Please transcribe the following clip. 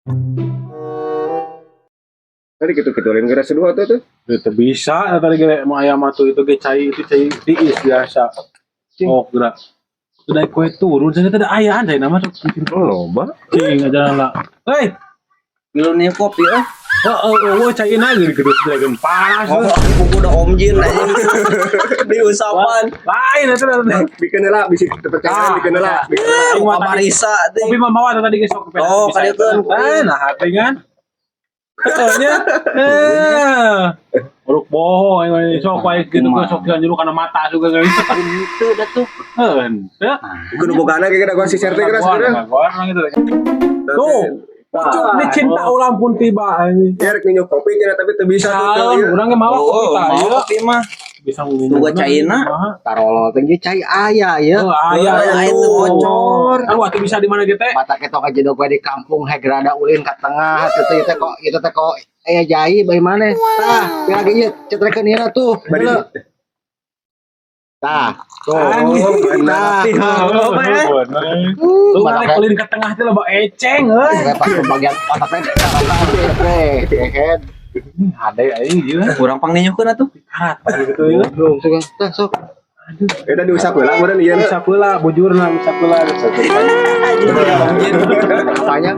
Tadi gitu-gitu lain geura seduh atuh tuh. Itu bisa tadi ge mau ayam tuh itu ge cai itu cai tiis biasa. Oh, gerak. Udah kue turun, saya tadi ayaan cai nama sok. Oh, loba. Cing aja lah. Hei, Ngilu nih kopi eh. Oh, cai aja gitu dragon panas. Oh, aku udah Om Jin anjing. Diusapan. Lain itu Bikin heula bisi kepercayaan bikin heula. Bikin heula. Aing mah tadi- Marisa teh. Kopi mah mawa tadi ge sok. Oh, kadieukeun. Nah, hati kan. Katanya, eh, uruk bohong, aing sok wae gitu ge sok nyuruh kana mata juga gitu. Itu dah tuh. Henteu. Kudu bogana ge dagoan si Serte geura sebenarnya. Dagoan gitu. Tuh, pucuk dicinta ulang pun tiba anjing. Ya rek minum kopi cenah tapi teu bisa tuh. Calon, Ieu. urang ge mawa kopi Oh, tah mau ieu. kopi mah. Bisa nginum. Tunggu caina. Tarolo teh ge cai aya ya. Oh, aya Oh, aya tuh. Bocor. Kan waktu bisa di mana gitu teh? Mata ketok aja dok di kampung hek rada ulin ka tengah itu teh teh kok itu teh kok aya jai bae maneh. Tah, lagi ieu cetrekeun ieu tuh. Bari- Heula. Tah, tuh. Anjing. Tah. Oh, bener. Tuh Mata mana ulin ke tengah teh loba eceng euy. Kayak pas pembagian otak teh teh head. Ada aing ieu. Kurang pang ninyukeun atuh. Karat gitu ya. Belum suka. Tah sok. Ya udah diusap heula meureun ieu. Usap heula bujurna usap heula. Anjing Om Jin. Apanya?